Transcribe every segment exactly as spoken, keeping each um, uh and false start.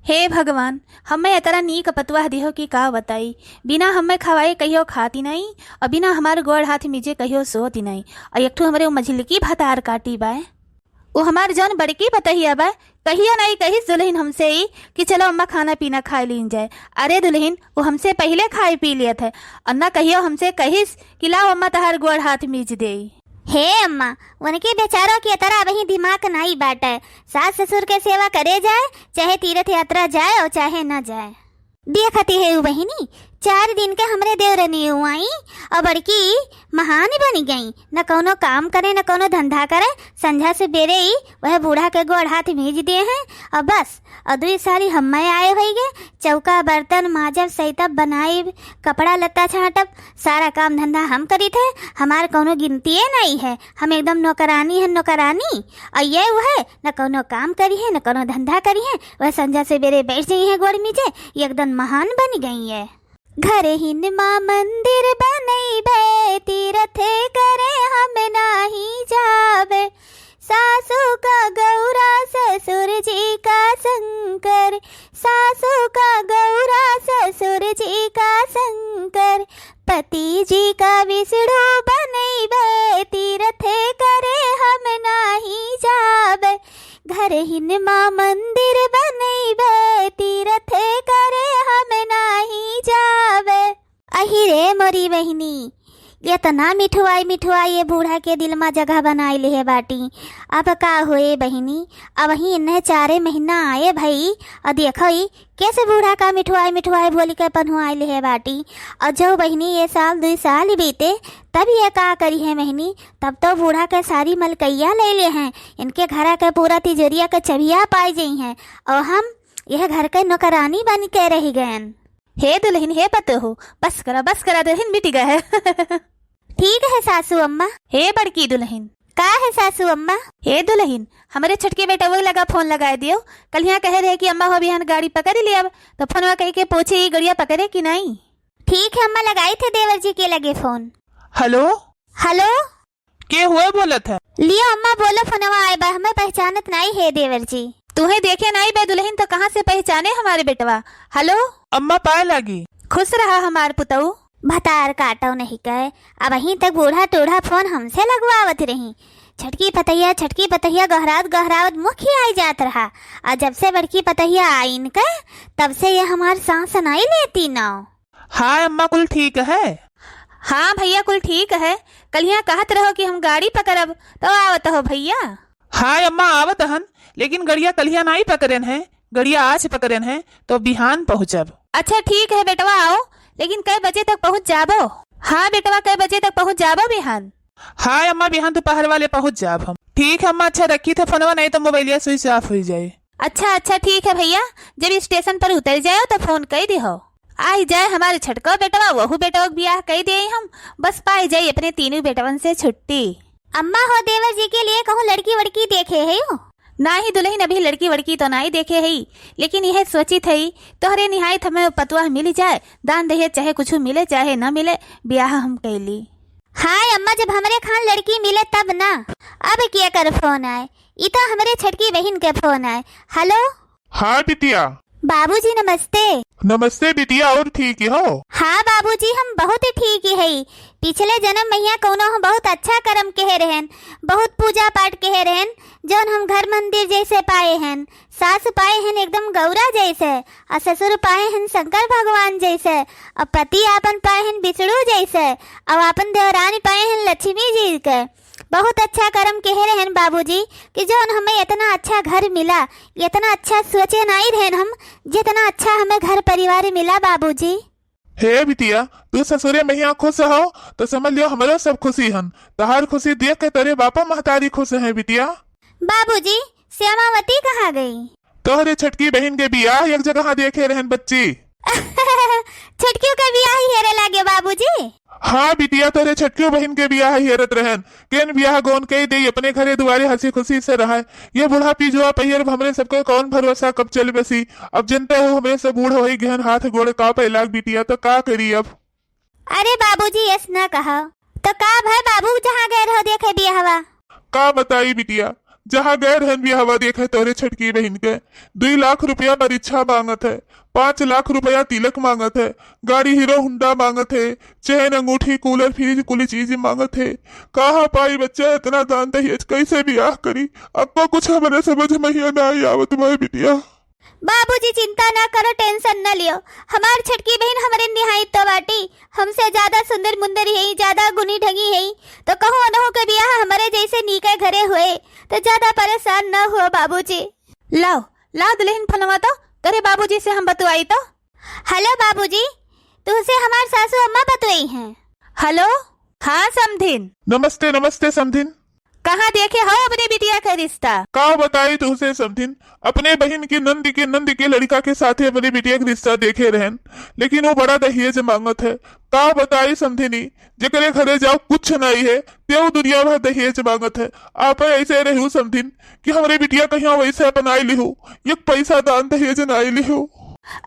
हे भगवान, हम्मे एतरा नीक पतुआह दिहो कि का बताई। बिना हम्मे खवाए कहियो खाती नाई, अउर बिना हमार गोड़ हाथ मीजे कहियो सोती नाई, अउर एक ठो हमरे उ मझिलकी भतार काटी बाय। उ हमार जौन बड़की पतहिया बाय, कहियो नाई कहिस दुलहिन हमसे ई कि चलो अम्मा खाना पीना खाए लीन जाए। अरे दुलहिन, उ हमसे पहिले खाए पी लियत है, अउर ना कहियो हमसे कहिस कि लाओ अम्मा तहार गोड़ हाथ मीज देई। हे अम्मा, उनके बेचारो के एतरा अबहीं दिमाग नाई बाटे। सास ससुर के सेवा करे जाए, चाहे तीरथ यात्रा जाए अउर चाहे न जाए। देखती है उ बहिनी, चार दिन के हमरे देवरनी उ आई अउर बड़की महान बनी गई। न कौनो काम करे, न कौनो धंधा करे, संझा से बेरे ही वह बूढ़ा के गोड़ हाथ भीज दिए हैं। अउर बस, अउर दुई साली हम्मे आए होइगे, चौका बर्तन माजब, सैतब, बनाइब, कपड़ा लत्ता छांटब, सारा काम धंधा हम करी थे। हमार कौनो गिनतिए नाई है, हम एकदम नौकरानी है, नौकरानी। अउर ये वह न कौनो काम करी है, न कौनो धंधा करी है, वह संझा से बेरे बैठ जाई है गोड़ मीजे, एकदम महान बनी गई है। घरहिन मा मंदिर बनइबे, तीरथ करे हम नाही जाबे। सासू का गौरा ससुर जी का शंकर, सासू का गौरा ससुर जी का शंकर। पति जी का विष्णु बनइबे, तीरथ करे हम नाही जाबे। घरहिन मा मंदिर बनइबे, तीरथ करे हम नाही जाबे। अहि रे मोरी बहिनी, एतना मिठुआई मिठुआई ये बूढ़ा के दिल मा जगह बनाई लिहे बाटी। अब का होए बहिनी, अबहीं इन्हें चारे महीना आए भई, अउर देखो ई कैसे बूढ़ा का मिठुआई मिठुआई बोली के पन्हुआई लिहे बाटी। अउर जो बहिनी ये साल दुई साल ही बीते, तब ये का करी है बहिनी, तब तो बूढ़ा के सारी मलकइया ले ले हैं, इनके घरा के पूरा तिजोरिया के चबिया पाई जई हैं, अउर हम यह घर के नौकरानी बन के रह गयन। हे दुलहिन, हे पतोहू, बस करा, बस करा, दुलहिन मिटि गए है। ठीक है सासू अम्मा। हे बड़की दुलहिन। का है सासू अम्मा? हे दुलहिन, हमरे छोटके बेटवा लगा फोन लगाए दियो। कलिया कहे रहे कि अम्मा हो बिहान गाड़ी पकड़ लियब, तो फोनवा कहि के पूछे ई गड़िया पकड़े कि नाई। ठीक है अम्मा, लगाई थे देवर जी के लगे फोन। हेलो। हेलो। के हुए बोलत है? लियो अम्मा, बोलो, फोनवा आए बा, हमें पहचानत नाई है देवर जी। तुहे देखे नाई बे दुलहिन, तो कहाँ से पहचाने हमारे बेटवा? हेलो। अम्मा पाए लागी। खुश रहा हमार पुतऊ। भतार काटो नहीं कहे, अबहीं तक बूढ़ा टूढ़ा फोन हमसे लगवावत रही। छोटकी पतहिया, छोटकी पतहिया गहरावत गहरावत मुखी आई जात रहा। अउर जब से बड़की पतहिया आइन के, तब से ये हमार सांस नाई लेती नाव। हाँ अम्मा, कुल ठीक है। हाँ भइया, कुल ठीक है। कलिया कहत रहो कि हम गाड़ी पकड़ब, तो आवत हो भइया। हाँ अम्मा, आवत हन, लेकिन गड़िया कलिया नाई पकड़ेन है, गड़िया आज पकड़ेन है, तो बिहान पहुँचब। अच्छा ठीक है बेटवा, आओ, लेकिन कै बजे तक पहुँच जाबो? हाँ बेटवा, कै बजे तक पहुँच जाबो बिहान? हाँ अम्मा, बिहान दोपहर वाले पहुँच जाब हम। ठीक है अम्मा, अच्छा रखी थे फोनवा, नहीं तो मोबाइलिया switch off हुई जाए। अच्छा, अच्छा, ठीक है भइया, जब स्टेशन पर उतर जाओ तो फोन कइ दिहो। आई जाए हमारे छटको बेटवा, वहू बेटवा के बियाह कइ देई हम, बस पाई जाई अपने तीनों बेटवन से छुट्टी। अम्मा हो, देवर जी के लिए कहूँ लड़की वड़की देखे है यो? नाही दुलहिन, अभी लड़की वड़की तो नाही देखे है, लेकिन यह सोचित है तोहरे निहायत हमें पतुआ मिल जाए, दान दहेज चाहे कुछ मिले चाहे न मिले, बियाह हम कइ ली। हाय अम्मा, जब हमरे खान लड़की मिले तब ना, अब केकर फोन आए? ई तो हमरे छटकी बहिन के फोन आए। हेलो। हाँ बिटिया। बाबूजी नमस्ते। नमस्ते बिटिया, और ठीक हो? हाँ बाबूजी, हम बहुत ठीक ही है। पिछले जन्म में यहाँ कौनो हम बहुत अच्छा कर्म कहे रहन, बहुत पूजा पाठ कहे रहन, जौन हम घर मंदिर जैसे पाए हन। सास पाए हन एकदम गौरा जैसे, और ससुर पाए हन शंकर भगवान जैसे, और पति आपन पाए हन विष्णु जैसे, और आपन देवरानी पाए हन लक्ष्मी जी के। बहुत अच्छा कर्म कहे रहन बाबूजी कि जौन हमें इतना अच्छा घर मिला, इतना अच्छा सोचे नाई रहन हम, जितना अच्छा हमें घर परिवार मिला बाबूजी। हे बिटिया, तू ससुरे में यहाँ खुश हो, तो समझ लियो हमरो सब खुशी हन। तहार खुशी देख के तेरे बापा महतारी खुश हैं बिटिया। बाबूजी, श्यामावती कहाँ गई? तोहरे छटकी बहिन के बियाह एक जगह देखे रहन बच्ची। छटकियों का बियाह ही हेरे लागे बाबूजी। हाँ बिटिया, तोहरे छटकियों बहिन के बियाह ही हेरत रहन। केन बियाह गौन कई देई, अपने घरे दुआरे हंसी खुशी से रहे। ये बूढ़ा पिजुआ पहियर हमरे सबके कौन भरोसा कब चल बसी। अब जनते हो हमरे सब बूढ़ होई गहन, हाथ गोड़ कांपे लाग बिटिया, तो का करी अब? अरे बाबूजी, ऐस ना कहा। तो का भय बाबू, जहाँ गए रहो देखे बियाहवा? का बताई बिटिया, जहाँ गए रहन बियाहवा देखे तोहरे छोटकी बहिन के, दुई लाख रुपया मरिच्छा मांगत है, पाँच लाख रुपया तिलक मांगत है, गाड़ी हीरो होंडा मांगत है, चेन, अंगूठी, कूलर, फ्रिज, कुली चीज मांगत है। कहाँ पाई बच्चा इतना दान दहेज, कैसे बियाह करी? अब तो कुछ हमरे समझ महिया नाई आवत बा बिटिया। बाबूजी, चिंता ना करो, टेंशन न लियो। हमार छोटकी बहिन हमरे निहाई तो बाटी, हमसे ज्यादा सुंदर मुंदर है, ज्यादा गुनी ढंगी है, तो कहूँ उनहु के बियाह हमरे जैसे नीके घरे हुए, तो ज्यादा परेशान न हो बाबूजी। लाओ, लाओ दुल्हन फोनवा तो, तोरे बाबूजी से हम बतुआई तो। हेलो बाबूजी, तुहसे हमार सासू अम्मा बतुआई हैं। हेलो, हाँ समधिन। नमस्ते, नमस्ते समधिन। कहाँ देखे हो अपने बिटिया का रिश्ता? का बताई तुहसे समधिन, अपने बहिन के नंद के, नंद के लड़िका के साथे अपने बिटिया के रिश्ता देखे रहन, लेकिन वो बड़ा दहेज मांगत है। का बताई समधिनी, जेकरे घरे जाओ कुछ नाई है, तेऊ दुनिया भर दहेज मांगत है। आप ऐसे रहू समधिन कि हमरे बिटिया कहिया वैसे अपनाई लिहू, एक पैसा दान दहेज नाई लिहू।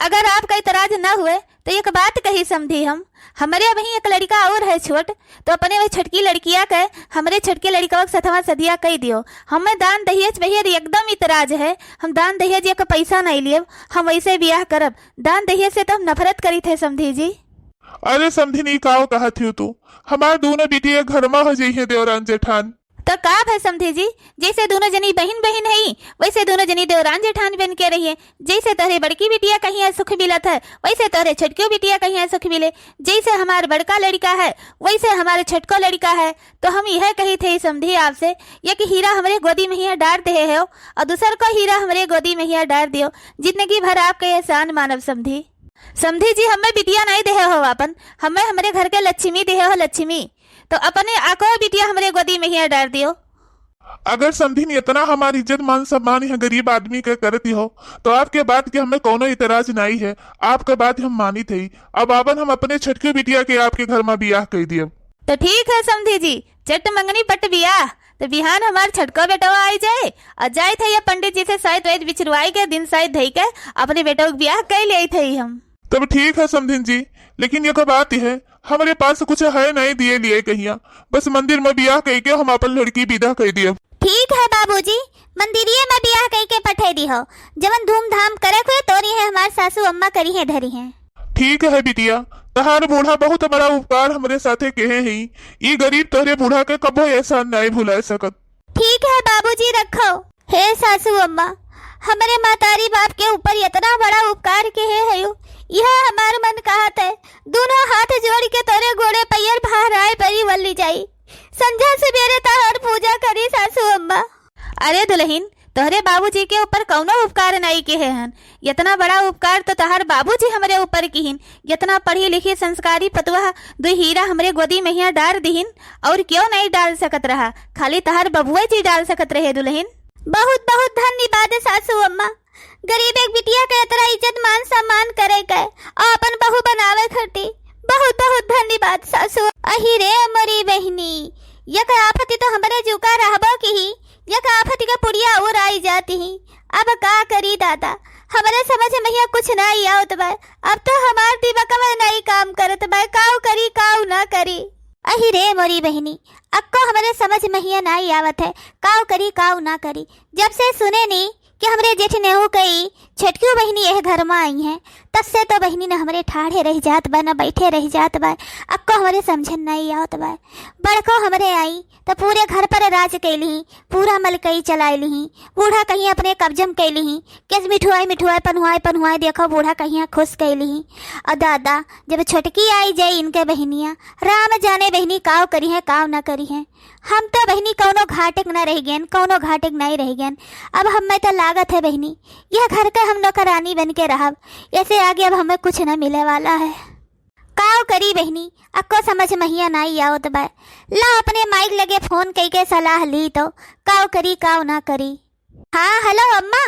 अगर आपका इतराज न हुए तो एक बात कही समधी हम, हमरे अबहीं एक लड़िका और है छोट, तो अपने वही छोटकी लड़किया के हमरे छोटके लड़िकवा के सथवा सदिया कई दियो। हमें दान दहेज बहिर एकदम इतराज है, हम दान दहेज एक पैसा नहीं लियब, हम वैसे बियाह करब। दान दहेज से तो हम नफरत करी थे समधी जी। अरे समधिन, ई काव कहत हियो तू? हमार दोनों बिटिया घर में हो जइहे देवरान जेठान। तो का भय समधी जी, जैसे दोनों जनी बहिन बहिन है, वैसे दोनों जनी देवरान जेठान बन के रहिए। जैसे तोहरे बड़की बिटिया कहिया सुख मिलत है, वैसे तोहरे छोटकियो बिटिया कहिया सुख मिले। जैसे हमार बड़का लड़िका है, वैसे हमारे छोटको लड़िका है। तो हम यह कही थे समधी आपसे, एक हीरा हमरे गोदी में हिया डार दे हो और दूसर को हीरा हमरे गोदी में हिया डार दियो। जिंदगी भर आपके एहसान मानब समधी। समधी जी, हमें बिटिया नहीं देहे हो आपन, हमें हमरे घर के लक्ष्मी देहे हो, लक्ष्मी। तो अपने आको बिटिया हमरे गोदी में हिया डार दियो। अगर समधिन इतना हमार इज्जत मान सम्मान यहाँ गरीब आदमी के करती हो, तो आपके बात के हमें कौनो इतराज नहीं है, आपके बात हम मानित है। अब आपन हम अपने छोटकी बिटिया के आपके घर में बियाह कर दियब। तो ठीक है समधी जी, चट मंगनी पट बियाह, तो बिहान हमार छोटको बेटवा आई जाए और जाए थे ये पंडित जी से साइत वाइत बिछरवाई के दिन साइत धई के अपने बेटवा के बियाह कर ले थे हम। तब ठीक है समधिन जी, लेकिन एक बात है, हमरे पास कुछ है नहीं दिए लिए कहिया, बस मंदिर में बियाह कह के हम अपन लड़की विदा कर दिए। ठीक है बाबूजी, मंदिरिये में बियाह कह के पठे दी हो, जवन धूमधाम करे हुए तोरी है हमार सासू अम्मा करी है धरी है। ठीक है बिटिया, तहार बूढ़ा बहुत बड़ा उपकार हमरे साथे केहे ही, ई गरीब तोहरे बूढ़ा के कबो एहसान नहीं भुला सकत। ठीक है बाबूजी, रखो। हे सासू अम्मा, हमरे महतारी बाप के ऊपर इतना बड़ा उपकार केहे हयो, यह हमार मन कहत है, दोनों हाथ जोड़ के तोरे गोड़े पैर फहराए परी वल्ली जाई। संझा सुबेरे तहार पूजा करी सासू अम्मा। अरे दुल्हन, तोहरे बाबूजी के ऊपर कौनो उपकार नाई केहे हन। इतना बड़ा उपकार तो तहार बाबूजी हमरे ऊपर किहिन। इतना पढ़ी लिखी संस्कारी पतुआ, दुई हीरा हमरे गोदी में हिया डार दिहिन, और क्यों नहीं डाल सकत रहा, खाली तहार बबुए जी डाल सकत रहे दुल्हन। बहुत बहुत धन्यवाद सासू अम्मा, गरीब एक बिटिया के इतना इज्जत मान सम्मान करे के, और अपन बहू बनावे खरती। बहुत बहुत धन्यवाद सासू। अही रे मोरी बहिनी, यक आफती तो हमरे जुका रहबो किही, यक आफती के पुड़िया और आई जाती ही। अब का करी दादा, हमरे समझ में हिया कुछ नाई आवत बा। अब तो हमार दिमागवा नाई काम करत बा, काऊ करी काऊ ना करी। अही रे मोरी बहिनी, अक्को हमरे समझ में हिया नाई आवत है, काऊ करी काऊ ना करी। जब से सुने नी कि हमरे जेठ नेहू कई छोटकियो बहिनी एह घर में आई हैं, तब से तो बहिनी न हमरे ठाढ़े रह जात बा, न बैठे रह जात बा। अक्को हमरे समझन नाई आवत बा। बड़को हमरे आई तो पूरे घर पर राज कैली, पूरा मलकई चलाए ली। बूढ़ा कहीं अपने कब्जम कैली, केस मिठुआई मिठुआई पनुआई पनुआई देखो बूढ़ा कहीं खुश कैली। और दादा, जब छोटकी आई जाई इनके बहिनिया, राम जाने बहिनी काव करी है काव ना करी है। हम तो बहिनी कौनो घाटे के ना रह गयन, कौनो घाटे के नहीं रह गयन। अब हमें तो लागत है बहिनी, यह घर के हम नौकरानी बन के रहब, ऐसे आगे अब हमें कुछ न मिले वाला है। काव करी बहिनी, अक्को समझ महिया नाई आवत बा। ला अपने माइक लगे फोन कई के सलाह ली तो काव करी काव ना करी। हाँ, हेलो अम्मा।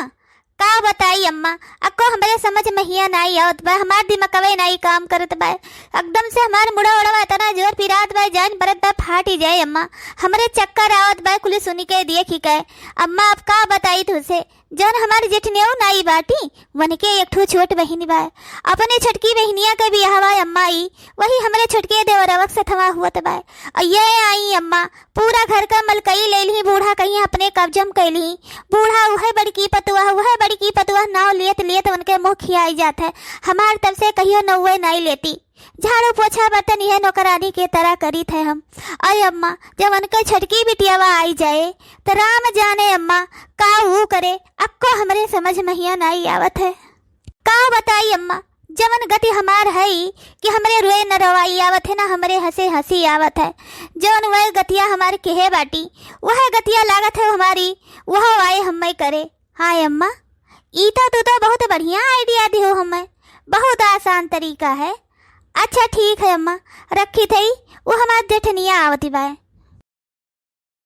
का बताई अम्मा, अक्को हमरे समझ महिया नाई आवत बा, हमार दिमागवे नाई काम करत बा। एकदम से हमार मुड़ा उड़वा इतना जोर पिरात बा, जान परत बा फाट ही जाए अम्मा। हमरे चक्कर आवत बा कुल सुनी के देखी के। अम्मा, अब का बताई तुझसे, जौन हमार जेठनियो नाई बाटी, वनके एक ठो छोट बहिन बाय। अपने छोटकी बहिनिया के बियाहवा अम्मा ई, वही हमरे छोटके देवरवक सथवा हुअत बाय। अउर ये आई अम्मा, पूरा घर का मलकई ले ली, बूढ़ा कहीं अपने कब्जम कैली। बूढ़ा उहे बड़की पतुआ, उहे बड़की पतुआ नाव लेत लेत उनके मुँह खियाई जात है। हमार तब से कहियो नौवे नाई लेती। झाड़ू पोछा बर्तन इहे नौकरानी के तरह करीत है हम। अरे अम्मा, जब उनके छोटकी बिटियावा आई जाए, त राम जाने अम्मा, का ऊ करे, अक्को हमरे समझ महिया नाई आवत है। का बताई अम्मा, जवन गति हमार है कि हमरे रोए न रोवाई आवत है, ना हमरे हंसे हंसी आवत है। जवन वह गतिया हमार केहे बाटी, वह गतिया लागत है हमारी, वह आए हमें करे। हाय अम्मा, ई तो तू तो बहुत बढ़िया idea दिहो हमें, बहुत आसान तरीका है। अच्छा ठीक है अम्मा, रखी थई, वो हमार जेठनिया आवती बाय।